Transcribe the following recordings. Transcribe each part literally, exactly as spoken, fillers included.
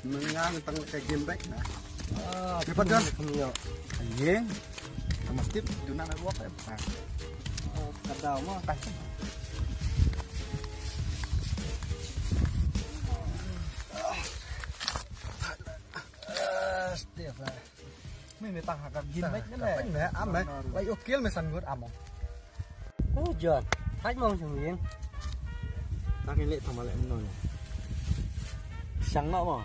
Mengang tang ka game back na. Ah, dia padan. Iya. Iya. Sama tip tu nak ruak eh. Ka daw mo. Step lah. Mei mei tang ha ka game back ne. Mei am mei. Lai okil mei san gur amo. Oh John, hai mong sung yin. Tang ni leh tang malek mno ne. Sang no mo.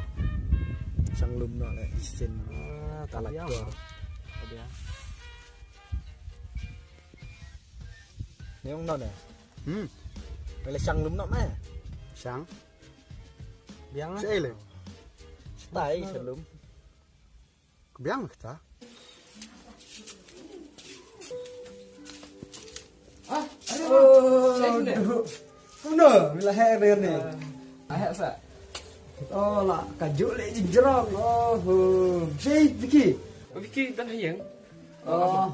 Sang lum no le isin. Ah, talak kor. Ni ong no ne. Hmm. Mei le sang lum no mei. Sang. Biang. Sei le. Stai sang lum. Ka biang kita. Ah, aduh. Kumno, mila hek dengan ni. Ah, hek sa. Oh, lah, kajuk lek jinjrong. Oh, oh. Hey, Vicky. Oh, Vicky, dan hayang. Oh.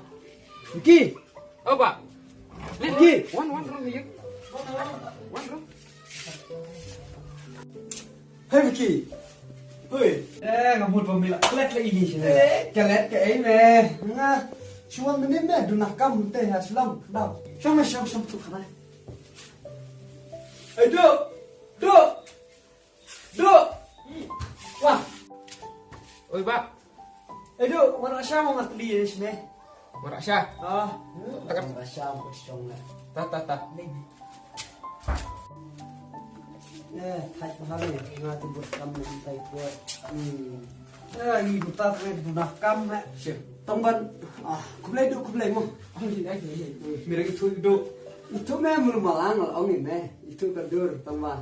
Vicky. Oh, ba. Vicky. Wan, wan, wan, hayang. Wan, wan. Hey Vicky. Hoi. Eh, nga mut ba mila klet la ini sini. Eh, klet ka ei me. Nga. Shuwa minit me duna kam te ha Shillong. Dau. Shong me shong shong tu kana. Hey Duk. Duk. Duk. Wah. Oi ba. Edo, warak sha mo ngat li ne shne. Warak sha. Ah, takat warak sha mo shong la. Ta ta ta. Eh, thai pahari nga tu buat kam ni thai buat. Hmm. Eh, ni buta tu buat kam eh. Sure. Tang ban. Ah, kublai Duk kublai mo. Mira itu Duk. Itu me mulu malang ong ni me. Itu ka dur tang ba.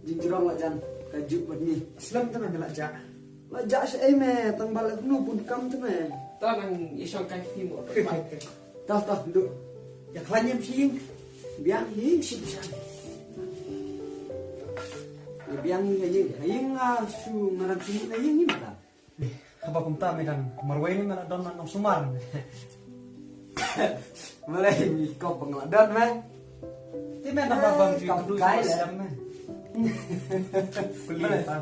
Jinjrong la jan ka juk bad ni. Slem tang me la ja. La ja sha ei me tang ba la nu bun kam te me. Ta nang i shong kai ti mo. Ta ta du. Ya klan yem shi ying. Biang ying shi sha. Ya biang ying ying. Ying a shu ngaran shi ying ying ta. Haba kumta me dang marwei ni me la don na nong sumar. Malai mi kop bang la don me. Ti me na ba bang ju kudu kai le me. Kuli ta.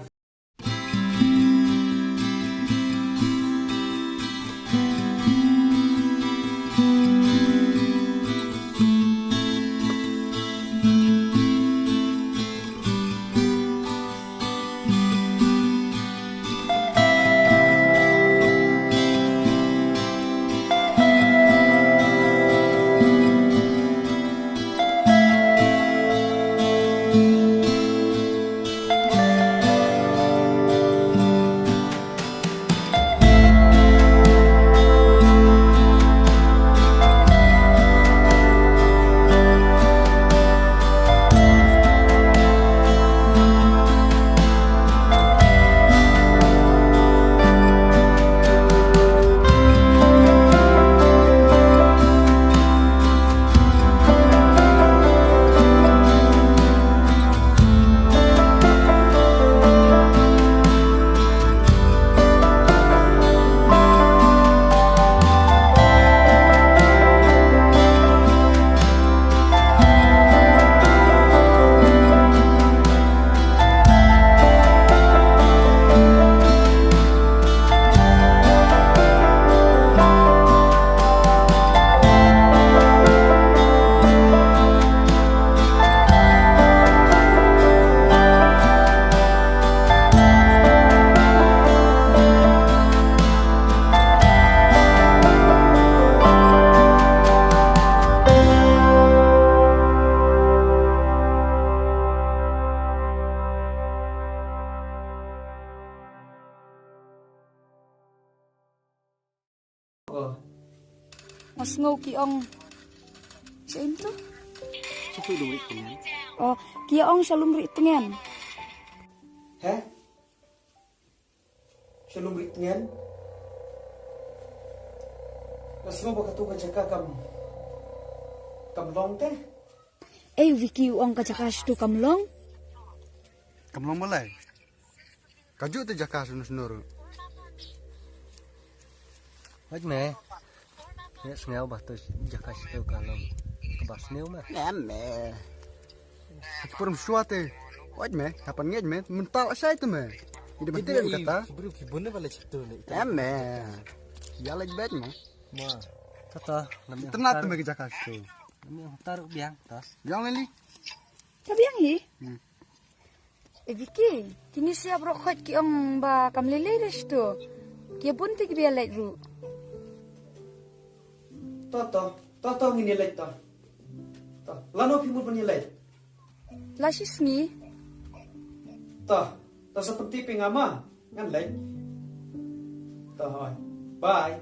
Oh. Nga sngew ki ong. Sha im tu? Sha tu lum ri tngen. Oh, ki ong sha lum ri tngen. He? Sha lum ri tngen. Nga sngew ba katu ka jaka kam, kam long te. Ei, Vicky u ong ka jaka sha tu kam long. Kam long balei? Ka ju te jaka sunu sunu ru. Haj me. Nge sngew ba tu jaka sha tu ka long. Ka ba sngew me. Em me. Ki pur mshwa te. Haj me, kapan ngej me, mental asai tu me. Ida ba te kata. Ki briew ki bun ba leit shatu ne. Em me. Ïa leit beit mo. Ma. Kata, lam ïa. Tena tu me ki jaka tu. Lam ïa hutar biang ta. Biang leli. Ka biang hi? Hmm. Eh, Vicky, kine siap rok khot ki ong ba kam lei lei resto. Ki bun te ki bia leit ru. To, to, to, to ngin ïa leit to. To, lano phi mut ban ïa leit? La shi sngi. To, to sa pynti phi nga ma, ngan leit. To hoi. Bye.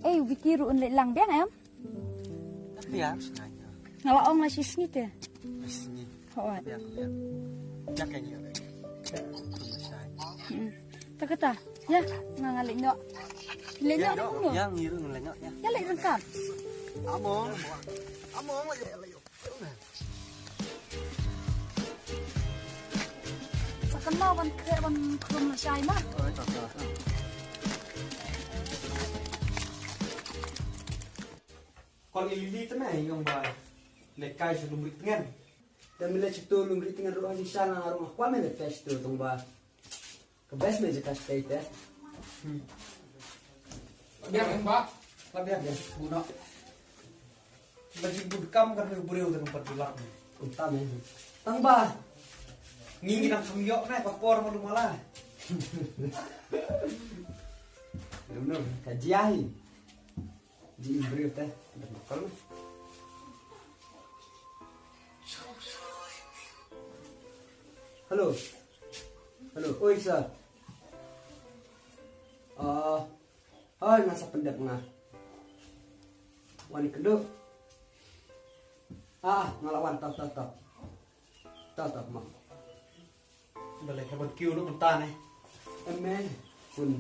Eh, Vicky ruh un leit lang biang em? Biang. Nga la ong la shi sngi te. Shi sngi. Hooid. Biang, biang. Biang ka ngi. Hmm. Ta kata. Ïa, nga nga leit noh. Leit noh. Ïa, ngi ruh ngi leit noh ïa. Ïa leit ryngkat. Among. Among leit. Sa kan ma wan kre wan khrum lashai ma. Kon i Lili te me ong ba leit kai sha Lumri Tngen. Te me leit sha tu Lumri Tngen ruh ha jingshisha nga ruh nga kwah me leit kai sha tu tang ba ka best me jaka sha te. Hmm. Biang em ba. Ba biang. Biang. Buno. Ba jingbunkam ka briew briew te ka pat bulak me. Kumta me. Tang ba. Ngi ngi nang kham ïoh na ka por malu mala. Em no, ka jia hi. Ji briew te. Hello. Hello. Oi sir. Ah, oi nga sa pyndep nga. Wan kynduh. Ah, nga la wan, to to to. To to mo. Balei ka ban kiew noh mynta ne? Em me, pun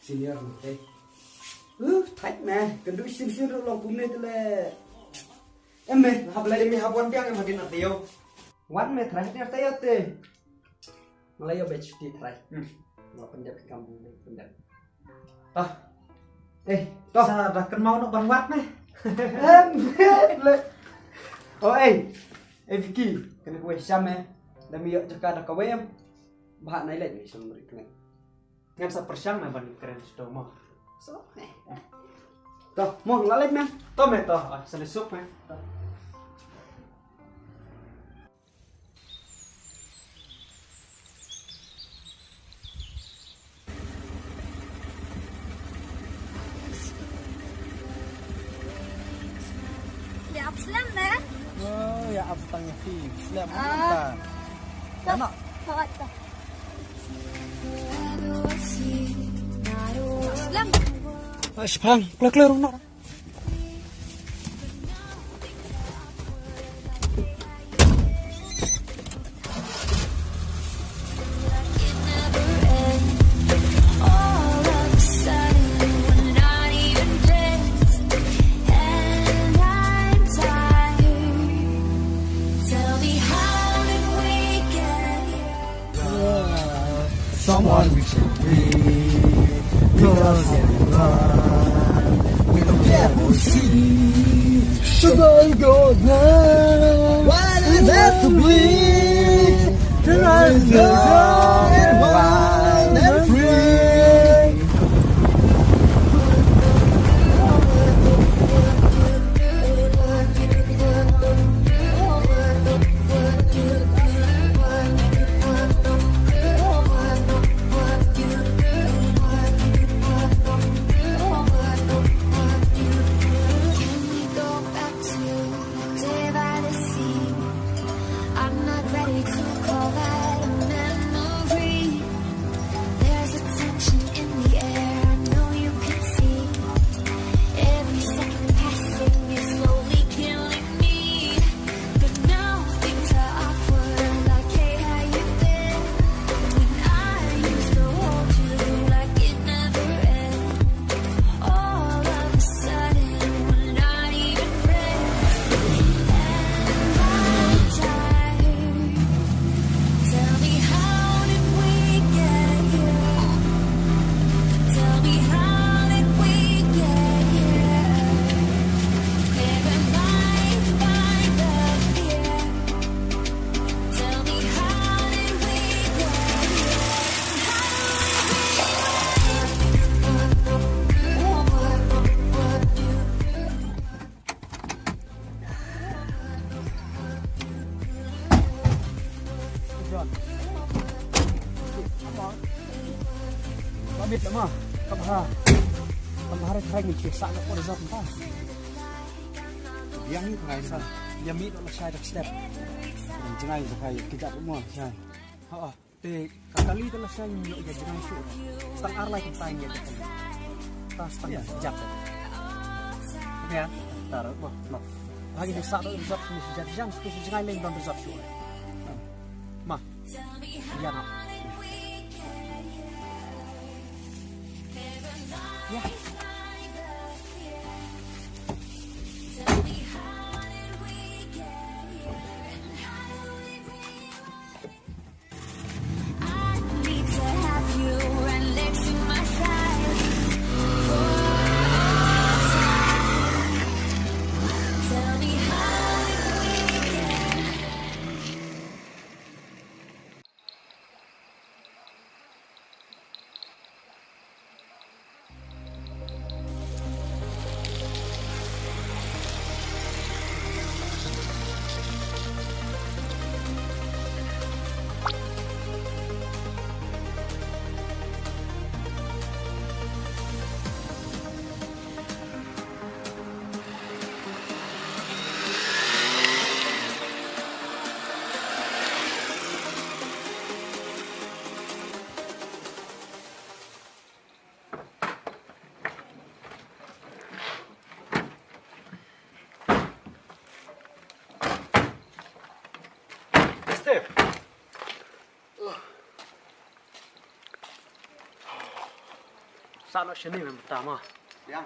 senior noh te. Uh, thait me, kynduh shisien shisien ruh long kumne te le. Em me, hap lei me hap wan biang em hadien na taïew. Wan me trai hadien na taïew te. Nga la ïoh beit shuti trai. Hmm. Nga la pyndep ïa ka kam pyndep. Ah. Eh, to. Sa da kynmaw noh ban wad ne. Em, le. Oh, eh. Eh, Vicky, kane kawei sham eh. Da me ïoh jaka da kawei em. Bha nai leit ne shong ri kane. Ngan sa pyrshang na ban kren sdang mo. So, eh. To, mo la leit me. To me to. Ah, sa leit suk me. To. Ïa ap slem ne? Oh, ïa ap tang ïa phi. Slem. Ah. Ïa no. Kawat ka. Slem. Ah, shipang. Kloi kloi rung no. Someone we should be, because everyone we don't care who see. Should I go now? What is there to be? Till I go wild and free. Can we go back to the day by the sea? I'm not ready to call that a memory. There's a tension in the air, I know you can see. Every second passing is slowly killing me. But now things are awkward, like, "Hey, how you been?" When I used to hold you like it never ends. All of a sudden, we're not even friends. And I'm tired. John. Come on. Ba miet ma. Kam ha. Kam ha re trai ngi sa ka por zam ta. Yang ni trai sa. Yang miet la shai dak step. Jngai ba kai ki jap mo shai. Ha. Te ka kali te la shai ngi ïa jngai shuh. Tang ar lai kumtai ngi ïa jngai. Ta stang jap. Ya. Tar mo. Mo. Lagi de sa do zap ni jap jang shuh jngai leng ban zap shuh. Ma. Ïa na. Ïa. Steve. Sa no shini mem tama. Yang.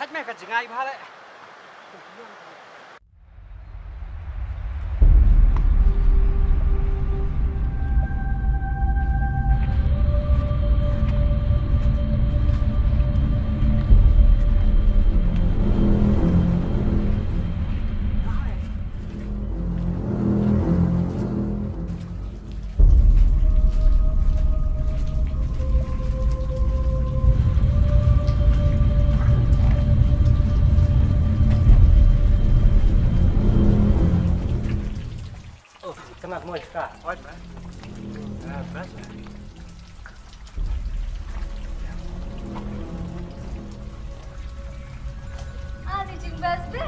Thait me ka jingai bha le. Oh, tengah moi ka. Oi, bro. Ah, bro. Ah, ni jingbas be.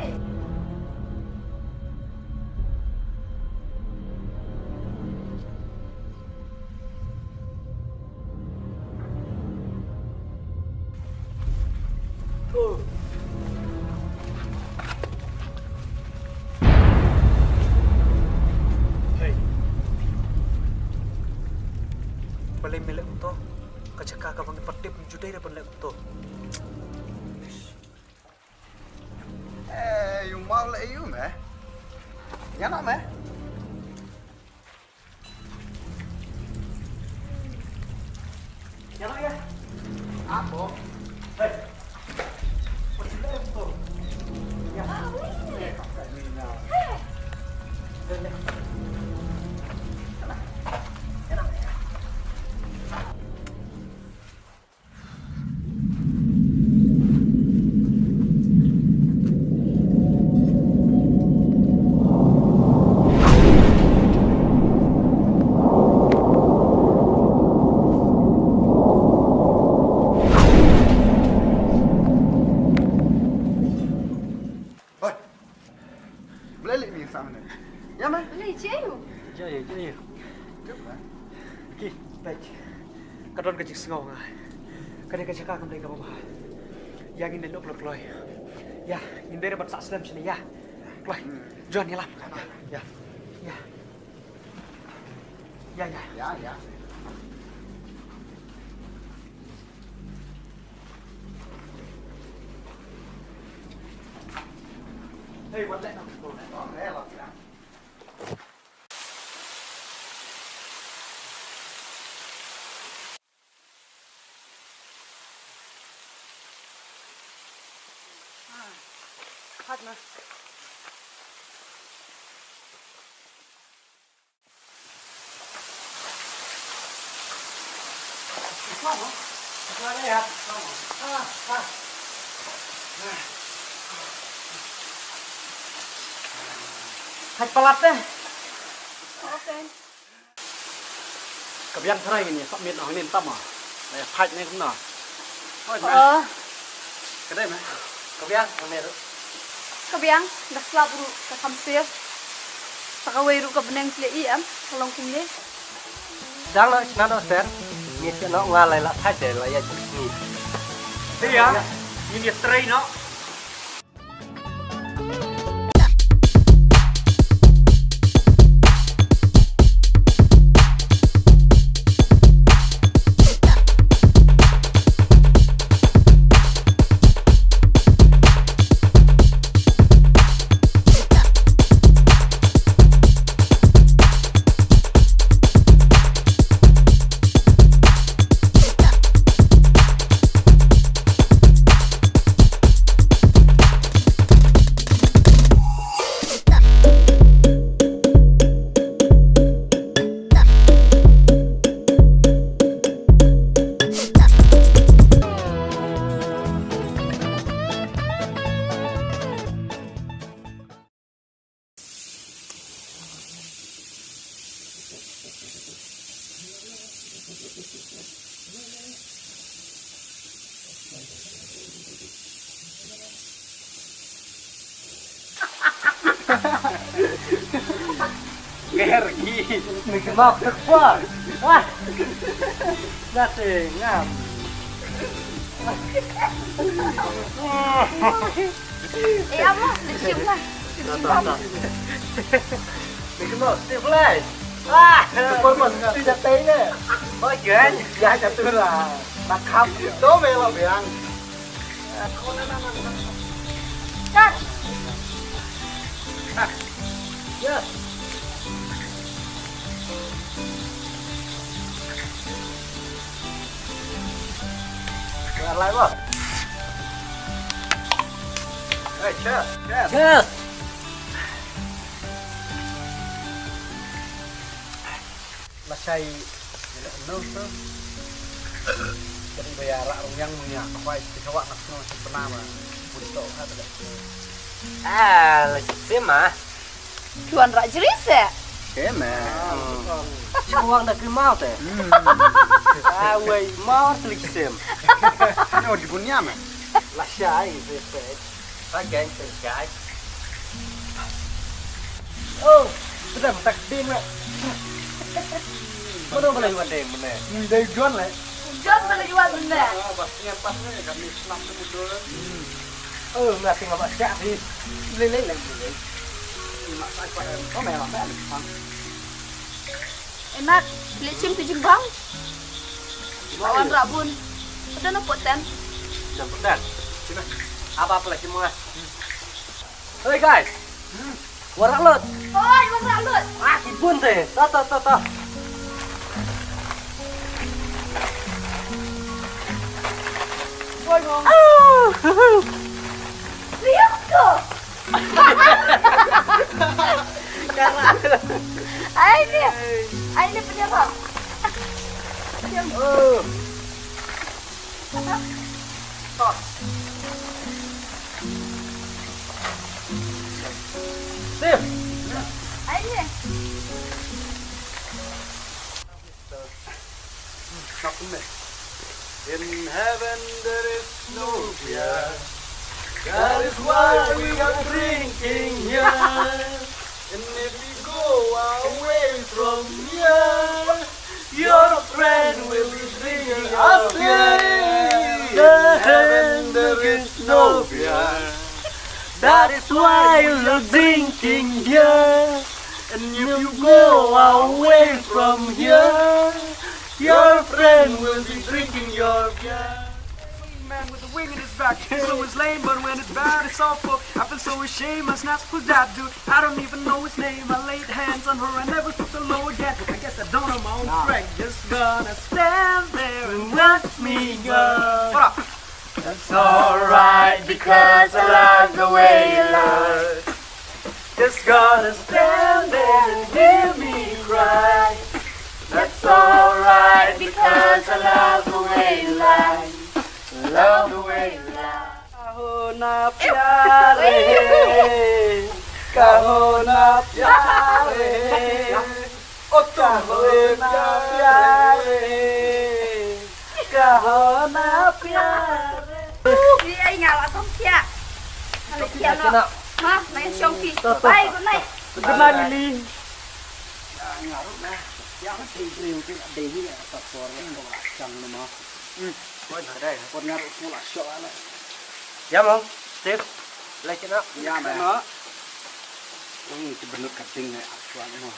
Hey. Balei me leh kumto? Ka jaka kaba ngi pat tip, ym ju dei re ban leh kumto. Eh, ïa u Mao leh aïu me? Ïa noh me. Ïa noh ïa. Apo? Hey. What you left for? Ïa. Hey. Ïa noh. Ïa noh. Oi. Balei leh ïa me samne? Ïa me? Balei, jia aïu? Jia aïu, jia aïu? Ki, peit. Ka don ka jingsngew nga. Kane ka jaka kam dei kaba bha. Ïa ngin leit lok lok kloi. Ïa, ngin dei ban sah slem shane ïa. Kloi. Jon ïalam. Ïa. Ïa. Ïa, ïa. Ïa, ïa. Hey, wat leh noh. Hot, ma. Haj palat deh. Okay. Ka biang tharai ngin ïa submit noh hangne tam ma. Ïa phai ne kumno. Hoi ma. Oh. Ka dei ma. Ka biang hangne ruh. Ka biang, da slap ruh, ka kham safe. Sa kawei ruh ka bneng plie i em, ka long kumne. Dang noh shna noh ter. Ngi sa noh nga lai la phai de la ïa jingni. Te ïa, ngin ïa trei noh. Nger gi. Mickey Mouse the fuck. Ah. Nothing. Ngam. Eh, apa? Lechim lah. Lechim lah. Ni kena stay fly. Ah, super mas tu jatuh ni. Oh, kan? Ya, jatuh lah. Nakap tu melo biang. Cut. Cheers. Cheers. Cheers. Lashai ila no to. Jadi ba ïa rah rung yang mung ïa kwai ti kawak nak no ti pena ma. Pun to ha ta. Ah, la sim ah. Tuan Rajri se. Sim ah. Chuang da kri mau te. Ah, wei mau te sim. No di bunya ma. Lashai se se. Hi, gangsters, guys. Oh, sudah tak ding lah. Mana boleh jual ding mana? Dari jual lah. Jual boleh jual benda. Oh, bas ngan pas ni kami senam tu betul. Oh, mati ngam asyik sih. Boleh, boleh, boleh. Mak saya pada kau memang kan. Enak, lechim tu jembang. Lawan rabun. Ada na poten. Jam poten. Sini. Apa apa lagi mau? Hey guys. Warak lut. Oi, warak lut. Ah, kibun deh. Ta ta ta ta. Oi, bang. Lihat tu. Ai ni. Ai ni penyerang. Oh. Steve. Ai ni. In heaven there is no beer. That is why we are drinking here. And if we go away from here, your friend will be drinking our beer. In heaven there is no beer. That is why we are drinking here. And if you go away from here, your friend will be drinking your beer. Man with a wing in his back, so it's lame, but when it's bad, it's awful. I feel so ashamed, my snaps pulled that dude. I don't even know his name. I laid hands on her, I never spoke to her again. I guess I don't know my own strength. Just gonna stand there and watch me go. What up? That's alright because I love the way you lie. Just gonna stand there and hear me cry. That's alright because I love the way you lie. Love the way you lie. Kaho na pyare, kaho na pyare. O kaho na pyare, kaho na pyare. Ui, ai nga la song kia. Nga la kia no. Ma, na shong ki. Bye, good night. Good night, Lily. Nga ruh na. Yang ti ring ti dei ni ta por ko chang no ma. Oi, dai. Por nga ruh sngewlah shoh la. Ïa mo, Steve. Leh kina. Ïa mo. Hmm, ki benut ka ding ne aswang mo.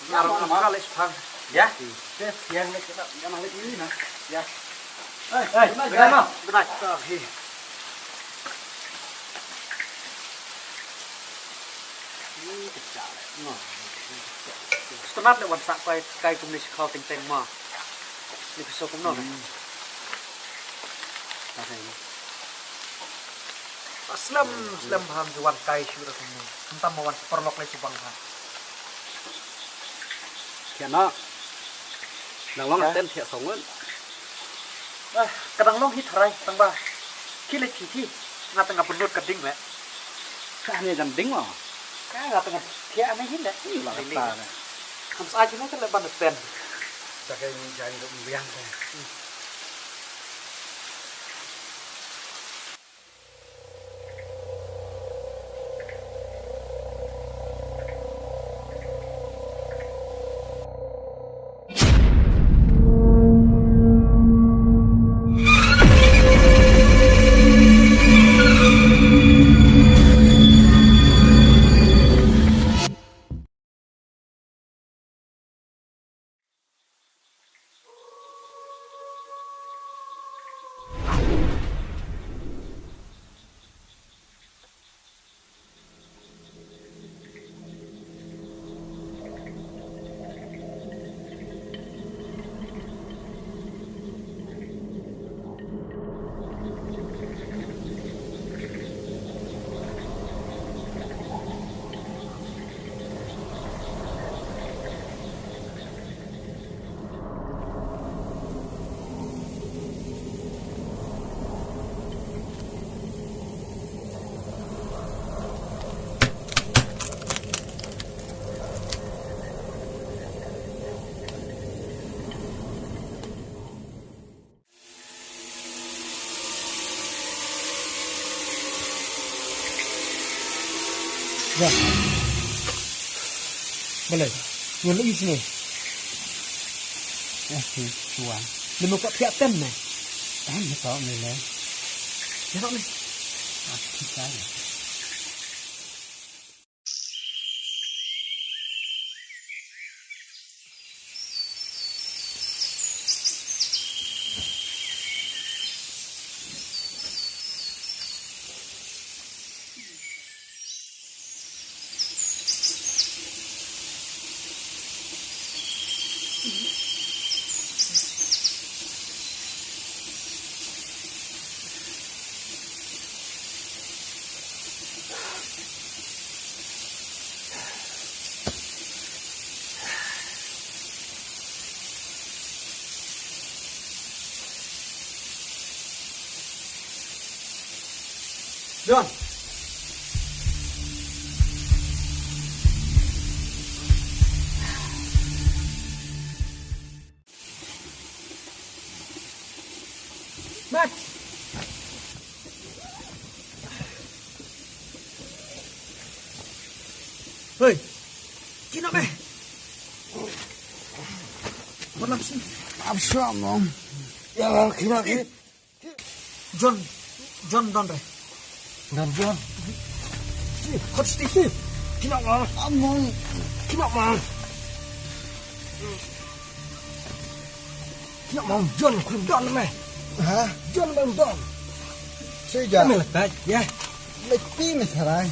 Ïa mo, ka leh shpang. Ïa. Steve, yang leh kina. Ïa mo, leh kina na. Ïa. Hey, hey, good night, mo. Good night. Okay. Sngewtynnat leh wan sah kai, kai kumne shi khaw teng teng ma. Ni ka shoh kumno ne. Slem slem bha ym ju wan kai shuh da kumne. Khamtam ma wan paralok lei shu bang bha. Khia noh. Nang long ten thiah song ngut. Ah, ka dang long hi tharai tang ba. Ki leh ki ki. Nga tang nga pynlut ka ding leh. Ka ne jan ding mo. Ka nga tang nga thiah ne hi leh. Ih, la ka ta ne. Kam sa ai ki ne ka leh ban ten. Sa ka ni jan dum biang te. Dah. Boleh. Ngan lagi sini. Eh, si tuan. Lima kok pihak tem, eh? Eh, betul ni, le. Ya, tak ni. Ah, kita. John. Mat. Hei. Kino me? Malam sih. Absa mom. Ya, kino ki. John, John don re. Don John. Steve, khot Steve. Steve. Kino mom. Among. Kino mom. Kino mom John kun don me. Ha? John don don. Sija. Me letak ya. Lepi me sarai.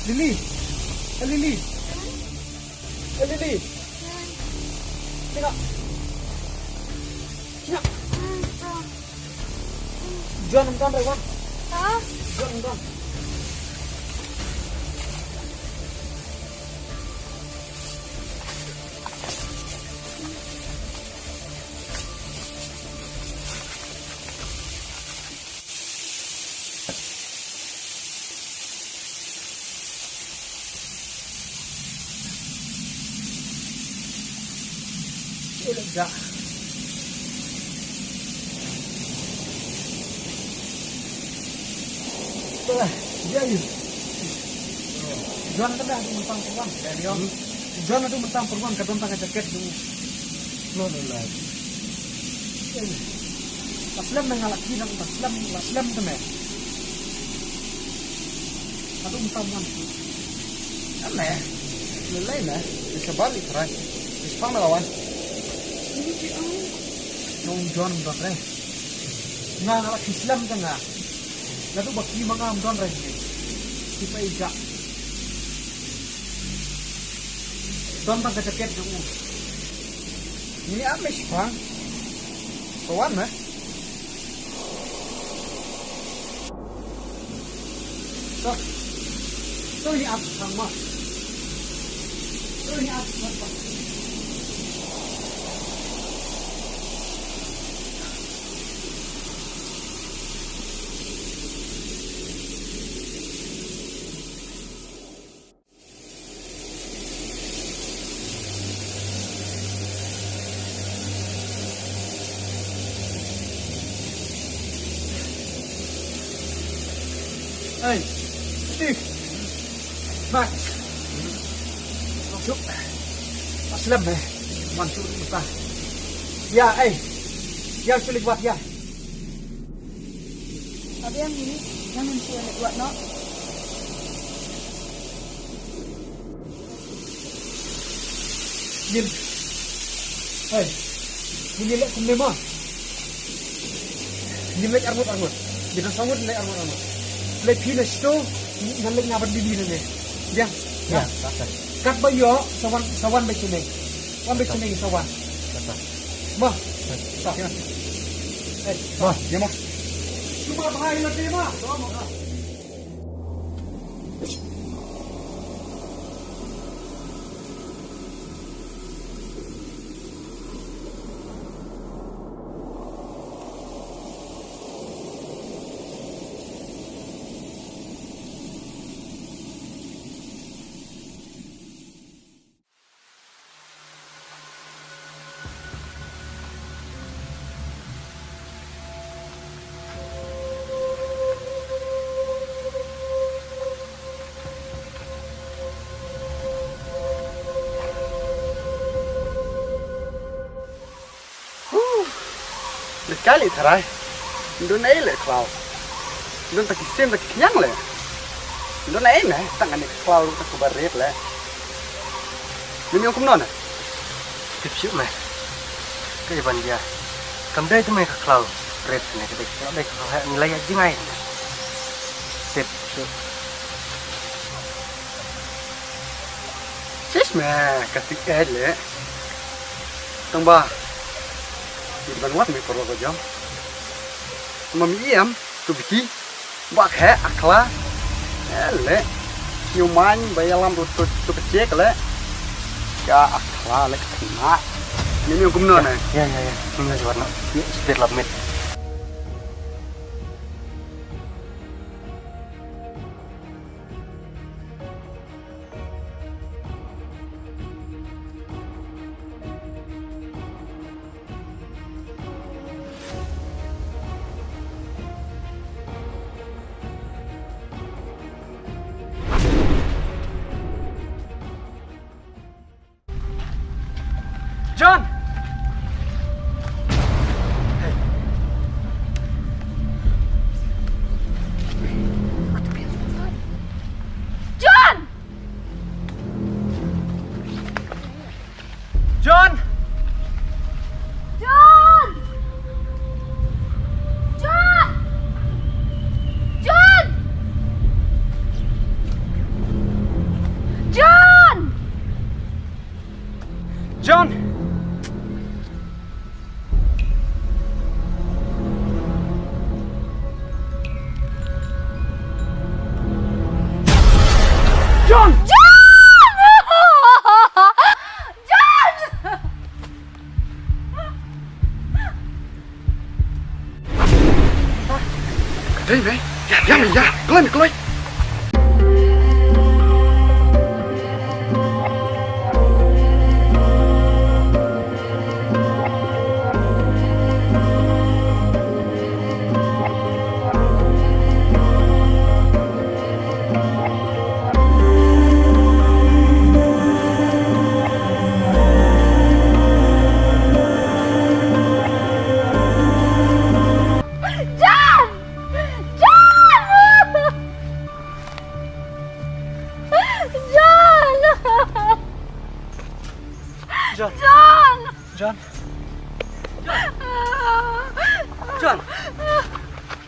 Lily. Eh, Lily. Eh, Lily. Kino. Kino. John, ym don re, wan. Ha? John, ym don. John ka dah di mentang perwan. John atu mentang perwan ka don tang ka jaket tu. Lo lo la. Paslem na nga la ki nang paslem, paslem tu me. Atu mentang man. Ane. Lelai na. Di sebar di trai. Di sepang na lawan. Nong John don re. Nga nga la ki slem ka nga. Ladu ba ki ma nga ym don re. Ki pa ija. Don tang ka jaket jong u. Ni am me shipang. Kawan, eh? So, so ni ap shipang ma. So ni ap shipang ma. Ei, Steve. Mat. Suk. Paslem, eh. Man suk buka. Ya, ei. Ya, sulit buat ya. Abi yang ini, yang ini sulit buat, no. Ngin. Hei. Ngin leh kumne ma. Ngin leh arngut arngut. Ngin sa ngut leh arngut arngut. Leh phi na sto, ngan leh ngaban dili na ne. Ya. Ya, kata. Kat ba yo, sa wan, sa wan ba chene. Wan ba chene sa wan. Kata. Ma. Sa. Ya. Hei. Ma, ya ma. Cuma bahai lagi ma. Cuma. Leit kai leit tharai. Don ei leh khlaw. Don ta ki sim ta ki khñiang leh. Don ei ne tang ani khlaw ruh ta ku ba ret leh. Mini ong kumno ne? Tip shuh me. Ka iban dia. Kam dei tu me ka khlaw ret ne ka dei ka dei ka khlaw ha ni la ya jingai. Tip shuh. Sis me ka tik eh leh. Tang ba. Ni ban wat me poro ko jam. Tang ba mi iam tu biki. Ba khe akla. Eh leh. Ñu mañ ba yalam tu tu tu kecek leh. Ka akla leh kena. Ni ni kumno ne? Ya ya ya. Ni la jawat na. Ni sipit lap mit. John! John! John! John! John! John! John! John! John! John! John! Dei me, ya, ya me, ya, kloi me, kloi. John! John! John! John! John! John!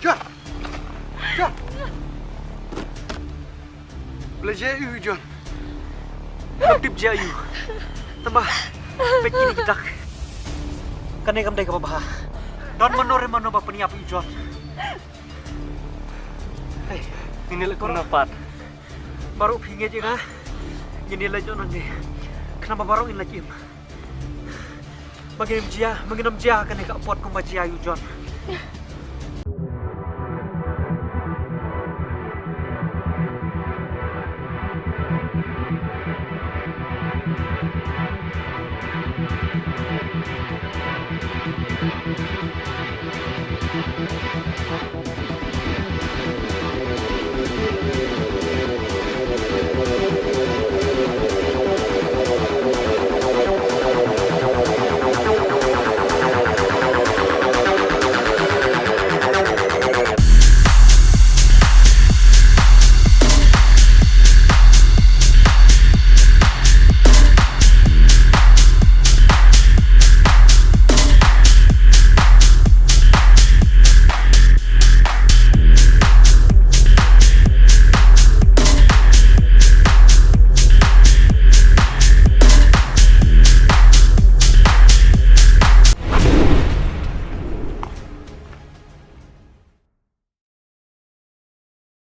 John! John! John! John! Blei jia ïa u John. Ngam tip jia ïa u. Tangba peit kine ki dak. Kane kam dei kaba bha. Don mano re mano ba pynïap ïa u John. Hei, ngin ïaleh kumno pat? Baroh phi ngeit ïa nga. Ngin ïaleh jong nang ne. Khnang ba baroh ngin leit im. Ba ngin ym jia, ba ngin ym jia kane ka apot kumba jia ïa u John.